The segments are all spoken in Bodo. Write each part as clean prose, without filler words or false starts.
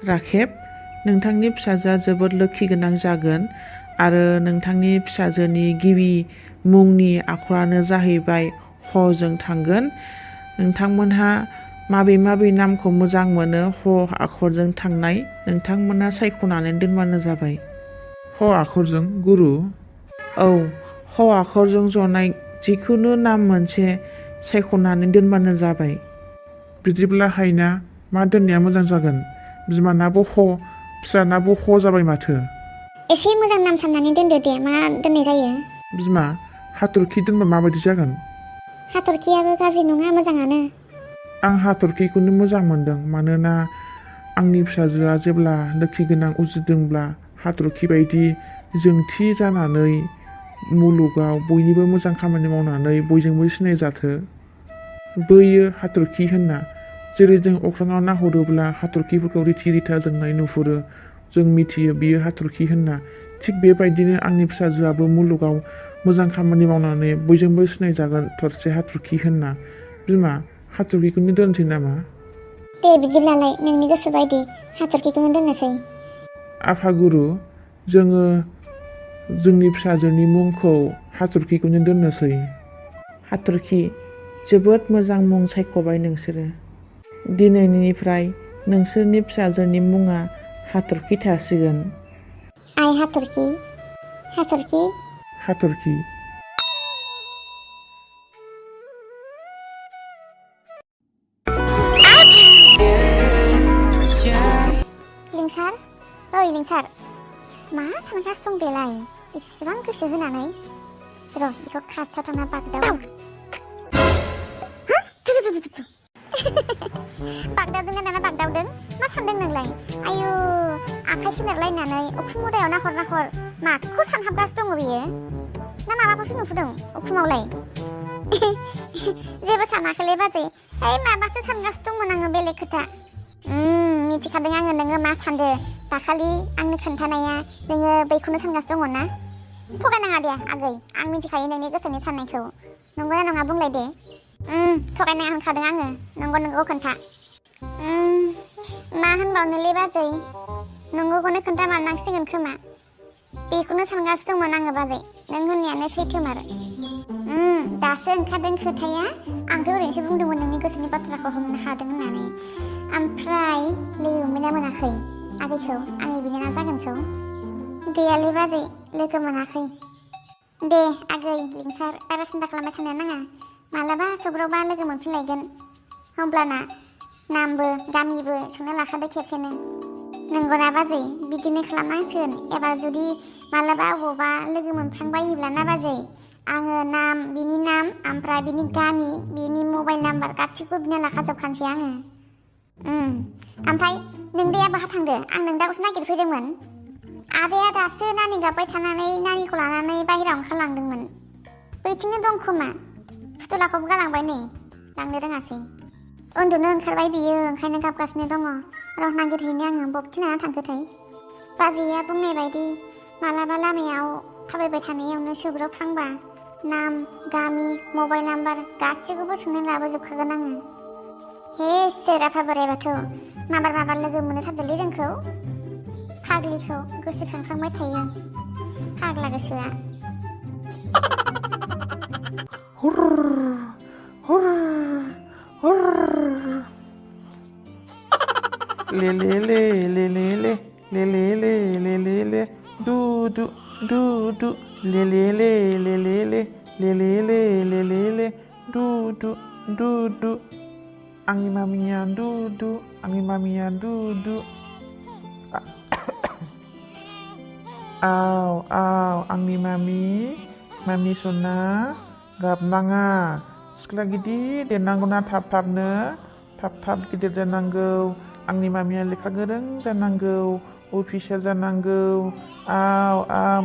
राखेब, नोंथांनि फिसाजोआ जोबोद लोखि गोनां जागोन आरो नोंथांनि फिसाजोनि गिबि मुंनि आखरानो जाहैबाय ह'जों थांगोन। नोंथांमोनहा माबे नामखौ मोजां मोनो ह आखरजों थांनाय नोंथांमोनहा सायख'नानै दोनबानो जाबाय। ह आखरजों गुरु? औ, ह आखरजों जनाय जिखुनु नाम मोनसे सायख'नानै दोनबानो जाबाय। बिदिब्ला हायना मा दोननाया मोजां जागोन? बिमानाबो ह, फिसानाबो ह जाबाय माथो। एसे मोजां नाम साननानै दोनदो दे, मा दोननाय जायो? बिमा, हाथरखि दोनबा माबायदि जागोन? हाथरखियाबो गाज्रि नङा, मोजाङानो। आं हाथरखिखौनो मोजां मोनदों, मानोना आंनि फिसाजोआ जेब्ला लोखि गोनां उजिदोंब्ला हाथरखि बायदि जोंथि जानानै मुलुगाव बयनिबो मोजां खामानि मावनानै बयजोंबो सिनायजाथो। बैयो हाथरखि होनना, जेरै जों अख्राङाव नाहरोब्ला हाथरखिफोरखौ रिथि रिथा जोंनाय नुहुरो, जों मिथियो बियो हाथरखि होनना। थिग बेबायदिनो आंनि फिसाजोआबो मुलुगाव मोजां खामानि मावनानै बयजोंबो सिनायजागोन थरसे हाथरखि होनना। बिमा, हाथरखिखौनो दोनसै नामा? दे बिदिब्लालाय नोंनि गोसो बायदि हाथरखिखौनो दोननोसै। आफागुरु, जोङो जोंनि फिसाजोनि मुंखौ हाथरखिखौनो दोननोसै। हाथरखि, जोबोद मोजां मुं सायख'बाय नोंसोरो। दिनैनिफ्राय नोंसोरनि फिसाजोनि मुङा हाथरखि थासिगोन। आइ हाथरखि, हाथरखि, हाथरखि। लिंसार, ओइ लिंसार, मा सानगासिनो दं बेलाय? इसेबां गोसो होनानै। र' बेखौ खाथियाव थांना बागदाव। बागदावदों ना बागदावदों? मा सानदों नोंलाय? आयु, आखाइ सोनारलायनानै उखुम मुदायाव नाहर माखौ सानहाबगासिनो दङ बियो? ना माबाखौसो नुहुरदों उखुमावलाय? जेबो सानाखैलै बाजै, माबासो सानगासिनो दंमोन आङो, बेलेग खोथा। मिथिखादों आङो नोङो मा सानदो। दाखालि आंनो खोन्थानाया नोङो बैखौनो सानगासिनो दङ ना? थगायनाङा दे आगै, आं मिथिखायो नोंनि गोसोनि साननायखौ। नंगौना नङा बुंलाय दे? थगायनाङा होनखादों आङो, नंगौ खोन्था। मा होनबावनोलै बाजै, नंगौखौनो खोन्थामारनांसिगोन खोमा। बेखौनो सानगासिनो दंमोन आङो बाजै, नों होननायानो सैथोमार। दासो ओंखारदों खोथाया, आंथ' ओरैनोसो बुंदोंमोन नोंनि गोसोनि बाथ्राखौ हमनो हादों होननानै। ओमफ्राय लोगो मोनबायना मोनाखै आगैखौ, आंनि बिनानाव जागोनखौ? गैयालै बाजै, लोगो मोनाखै। दे आगै लिंसार, बारा सिन्था खालामबाय थानो नाङा। मालाबा सौग्रावबा लोगो मोनफिनलायगोन। होमब्लाना नामबो गामिबो सोंना लाखादो खेबसेनो। नंगौना बाजै? बिदिनो खालामनांसिगोन। एबार जुदि मालाबा अबावबा लोगो मोनफ्लांबायोब्ला ना बाजै, आङो नाम, बिनि नाम, ओमफ्राय बिनि गामि, बिनि मबाइल नाम्बार गासिखौबो बिना लाखाजोबखानोसै आङो। ओमफ्राय नोंदाया बहा थांदो? आं नोंदाखौसो नागिरफैदोंमोन। आदाया दासो नानि गाबबाय थानानै नानिखौ लानानै बाहेरायाव ओंखारलांदोंमोन। बैथिंनो दं खोमा, फुथुलाखौबो गालांबाय नै, लांनो रोङासै। उन्दुनो ओंखारबाय बियो, ओंखायनो गाबगासिनो दङ। र' नागिरहैनो आङो, बबेथिं लाना थांखोथाय। बाजैया बुंनाय बायदि मालाबा लामायाव थाबायबाय थानायावनो सौग्रावफ्लांबा नाम, गामि, मबाइल नाम्बार गासिखौबो सोंनानै लाबोजोबखागोन आङो। हे इसोर आफा बोराइ बाथौ, माबार लोगो मोनथारदोलै जोंखौ। फाग्लिखौ गोसोखांफ्लांबाय थायो, फाग्ला गोसोआ। ले ले ले ले ले ले ले ले ले ले ले ले दु दु दु दु ले ले ले ले ले ले ले ले ले ले ले ले दु दु दु दु आंनि मामिया दु दु आंनि मामिया दु दु आव आंनि मामि सना गाबनाङा, सिख्ला गिदिर देरनांगौना थाब गिदिर जानांगौ। आंनि मामिया लेखा गोरों जानांगौ, अफिसार जानांगौ। आव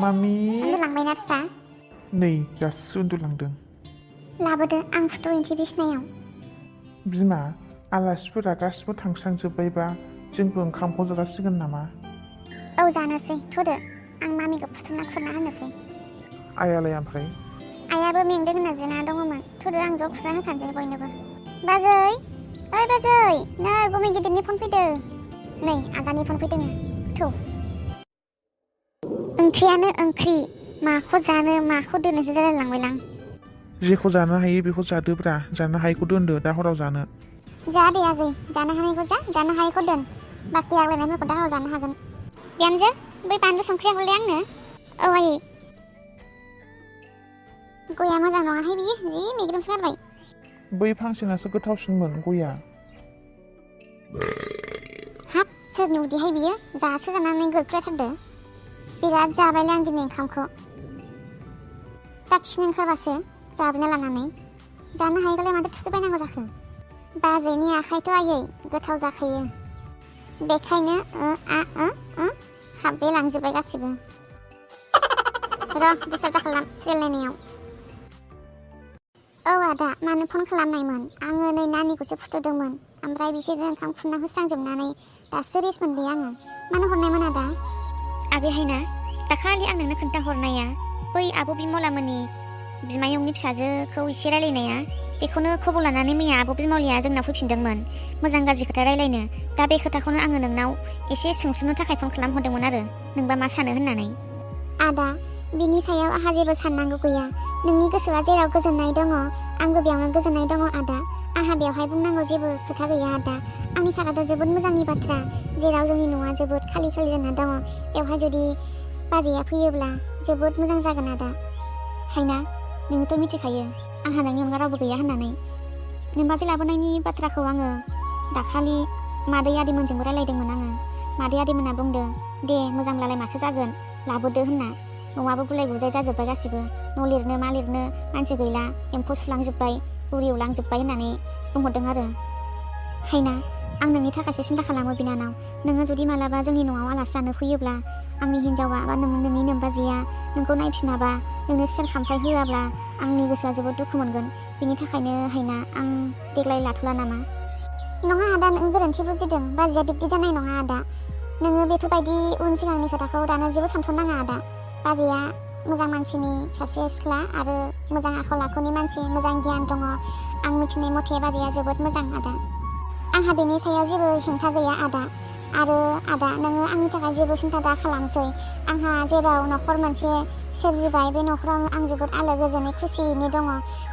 मामि। उन्दुलांबायना बिफा? नै दासो उन्दुलांदों। लाबोदो, आं फुथुहैनोसै बिसिनायाव। बिमा, आलासिफोरा गासिबो थांस्रांजोब्बायबा जोंबो ओंखामखौ जाजासिगोन नामा? औ जानोसै, थुदो, आं मामिखौ फुथुना खुरना होनोसै। आयालाय ओमफ्राय? आयाबो मेंदों होनना जिरायना दङमोन। थुदो, आं ज' खुरना होखानोसै बयनोबो। बाजै, ओइ बाजै, नै गुमै गिदिरनि फन फैदों। नै आदानि फन फैदों थौ ओंख्रियानो ओंख्रि माखौ जानो माखौ दोननोसो जालायलांबायलां जेखौ जानो हायो बेखौ जादोब्रा जानो हायैखौ दोनदो दा हराव जानो जा दे आगै जानो हानायखौ जा जानो हायैखौ दोन बाखि आग्लायनायफोरखौ दा हराव जानो हागोन बिहामजो बै बानलु संख्रिया हरलाय आंनो औ आयै गया मोजां नङाहाय बियो जि मेग्रोमसो गारबाय बै फांसेनासो गोथावसिनमोन गया हाब सोरनि उदैहाय बियो जासो जानानै गोरख्लायथारदो बिराद जाबायलै आं दिनै ओंखामखौ दा खिनो ओंखारबासो जाबना लानानै जानो हायैखौलाय माथो थुसो बायनांगौ जाखो बाजैनि आखाइथ' आयै गोथाव जाखायो बेखायनो हाबबे लांजोब्बाय गासिबो र' डिस्टार्ब दाखालाम सिरियाल नायनायाव औ आदा मानो फन खालामनायमोन आङो नै नानिखौसो फुथुदोंमोन ओमफ्राय बिसोरो ओंखाम खुरना होस्रांजोबनानै दासो रेस्ट मोनबाय आङो मानो हरनायमोन आदा आगैहायना दाखालि आं नोंनो खोन्थाहरनाया बै आब' बिमलामोननि बिमायंनि फिसाजोखौ एसे रायलायनाया बेखौनो खबर लानानै मैया आब' बिमलिया जोंनाव फैफिनदोंमोन मोजां गाज्रि खोथा रायलायनो दा बे खोथाखौनो आङो नोंनाव एसे सोंस्लुनो थाखाय फन खालामहरदोंमोन आरो नोंबा मा सानो होननानै आदा बिनि सायाव आंहा जेबो साननांगौ गैया नोंनि गोसोआ जेराव गोजोननाय दङ आंबो बेयावनो गोजोननाय दङ आदा आंहा बेवहाय बुंनांगौ जेबो खोथा गैया आदा आंनि थाखायथ' जोबोद मोजांनि बाथ्रा जेराव जोंनि न'आ जोबोद खालि खालि जाना दङ बेवहाय जुदि बाजैया फैयोब्ला जोबोद मोजां जागोन आदा हायना नोङोथ' मिथिखायो आंहा नोंनि अनगा रावबो गैया होननानै नोमबाजै लाबोनायनि बाथ्राखौ आङो दाखालि मादै आदैमोनजोंबो रायलायदोंमोन आङो मादै आदैमोना बुंदों दे मोजांब्लालाय माथो जागोन लाबोदो होनना न'आबो गुलाय गुजाय जाजोब्बाय गासिबो न' लिरनो मा लिरनो मानसि गैला एम्फौ सुलांजोब्बाय उरियाव लांजोब्बाय होननानै बुंहरदों आरो हायना आं नोंनि थाखायसो सिन्था खालामो बिनानाव नोङो जुदि मालाबा जोंनि न'आव आलासि जानो फैयोब्ला आंनि हिन्जावा बा नोंनि नोमबाजैया नोंखौ नायफिनाबा नोंनो सेर खामफ्लाय होआब्ला आंनि गोसोआ जोबोद दुखु मोनगोन बिनि थाखायनो हायना आं देग्लाय लाथ'ला नामा नङा आदा नों गोरोन्थि बुजिदों बाजैया बिब्दि जानाय नङा आदा नोङो बेफोरबायदि उन सिगांनि खोथाखौ दानो जेबो सानथ'नाङा आदा बाजैया मोजां मानसिनि सासे सिख्ला आरो मोजां आखल आखुनि मानसि मोजां गियान दङ आं मिथिनाय मथे बाजैया जोबोद मोजां आदा आंहा बेनि सायाव जेबो हेंथा गैया आदा आरो आदा नोङो आंनि थाखाय जेबो सिन्था दा खालामसै आंहा जेराव न'खर मोनसे सोरजिबाय बे न'खराव आं जोबोद आलो गोजोनै खुसियैनो दङ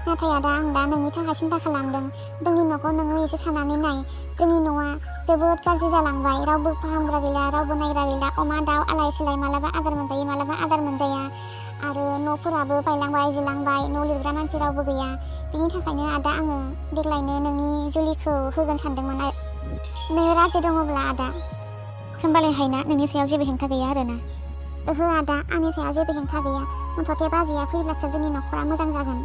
नाथाय आदा आं दा नोंनि थाखाय सिन्था खालामदों जोंनि न'खौ नोङो एसे साननानै नाय जोंनि न'आ जोबोद गाज्रि जालांबाय रावबो फाहामग्रा गैला रावबो नायग्रा गैला अमा दाउ आलाय सिलाय मालाबा आदार मोनजायो मालाबा आदार मोनजाया आरो न'फोराबो बायलांबाय जिलांबाय न' लिरग्रा मानसि रावबो गैया बिनि थाखायनो आदा आङो देग्लायनो नोंनि जुलिखौ होगोन सानदोंमोन नोङो राजि दङब्ला आदा होमबालाय हायना नोंनि सायाव जेबो हेंथा गैया आरोना ओहो आदा आंनि सायाव जेबो हेंथा गैया मथथे बाजैया फैब्लासो जोंनि न'खरा मोजां जागोन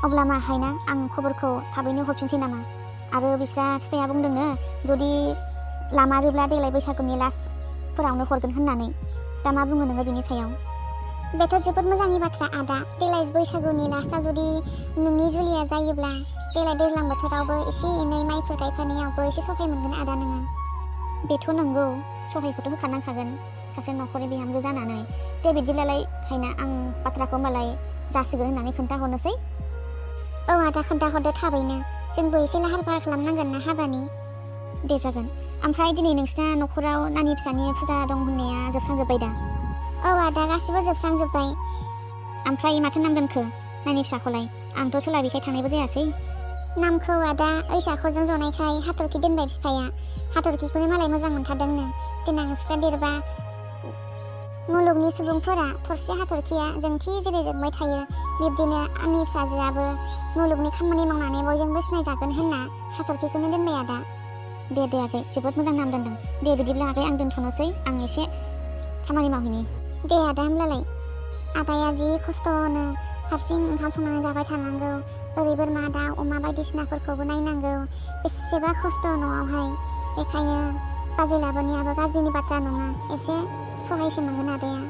अब्ला मा हायना आं खबरखौ थाबैनो हरफिनसै नामा आरो बिस्रा बिफाया बुंदोंनो जुदि लामारोब्ला देग्लाय बैसागुनि लास्टफोरावनो हरगोन होननानै दा मा बुङो नोङो बिनि सायाव बेथ' जोबोद मोजांनि बाथ्रा आदा देग्लाय बैसागुनि लास्टआव जुदि नोंनि जुलिया जायोब्ला देग्लाय दैज्लां बोथोरावबो एसे एनै माइफोर गायफानायावबो एसे सहाय मोनगोन आदा नोङो बेथ' नंगौ सहायखौथ' होखानांखागोन सासे न'खरनि बिहामजो जानानै दे बिदिब्लालाय हायना आं बाथ्राखौ होमबालाय जासिगोन होननानै खोन्थाहरनोसै औ आदा खोन्थाहरदो थाबैनो जोंबो एसे लाहार फाहार खालामनांगोन ना हाबानि दे जागोन ओमफ्राय दिनै नोंसिना न'खराव नानि फिसानि फुजा दं होननाया जोबस्रांजोब्बाय दा औ आदा गासिबो जोबस्रांजोब्बाय ओमफ्राय माथो नाम दोनखो नानि फिसाखौलाय आंथ' सोलाबिखाय थांनायबो जायासै नामखौ आदा ओइसाखरजों जनायखाय हाथरखि दोनबाय बिफाया हाथरखिखौनो मालाय मोजां मोनथारदोंनो देनां सिख्ला देरबा मुलुगनि सुबुंफोरा थरसे हाथरखिया जोंथि जेरै जोंबाय थायो बिब्दिनो आंनि फिसाजोआबो मुलुगनि खामानि मावनानै बयजोंबो सिनायजागोन होनना हाथरखिखौनो दोनबाय आदा दे आगै जोबोद मोजां नाम दोनदों दे बिदिब्ला आगै आं दोनथ'नोसै आं एसे खामानि मावहैनि दे आदा होमब्लालाय आदाया जि खस्थ'नो हारसिं ओंखाम संनानै जाबाय थानांगौ ओरै बोरमा दाउ अमा बायदिसिनाफोरखौबो नायनांगौ बेसेबा खस्थ' न'आवहाय बेखायनो बाजै लाबोनायाबो गाज्रिनि बाथ्रा नङा एसे सहायसो मोनगोन आदाया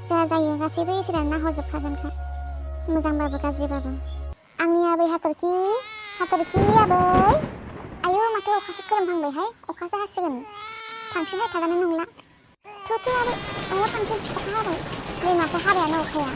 जा जायो गासैबो इसोरानो नाहरजोबखागोनखा मोजांबाबो गाज्रिबाबो आंनि आबै हाथरखि आबै आयौ माथो अखासो खोरोमहांबायहाय अखासो हासिगोन थांसैहाय थाजानाय नंला थु आबै न'आव थांसै अखा हाबाय नै माथो हाबायानो अखाया